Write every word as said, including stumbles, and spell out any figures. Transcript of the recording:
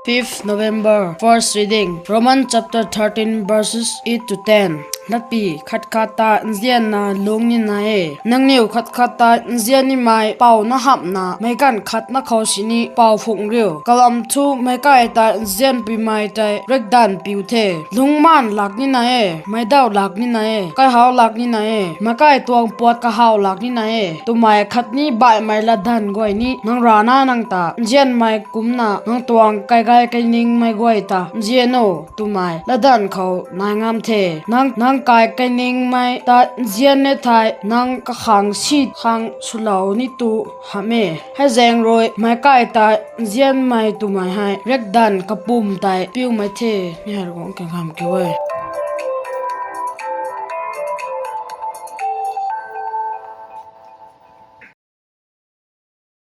Fifth November, first reading, Romans chapter thirteen, verses eight to ten. Latpy, khat khat ta nzianna lung nina e. Nangniw khat khat ta nzian nimei pou na hamhna meic ganv khat na khou sini pou phung riu. Kalam thu meic kai ta nzianpuimei tei riakdanv piu the. Lungcmaanv lak nina e, meic daw lak nina e, kaihau lak nina e, meic kai tuang puat kahaw lak nina e twmei khatni baihmei latdanv guay ni nang rana nang ta nzianmei kumcna nang tuang kaigay kainingmei guay ta nzian o twmei latdanv khou nai ngam the. Nang, nang kai kainingmei ta nzian e thei nang kakhang si khang swlou ni tu hamh e. Heizaeng rui meic kai ta nzianmei twmei hei riakdanv kapwm tei piumei the. Mi hei Ravguangc kangam kiu e.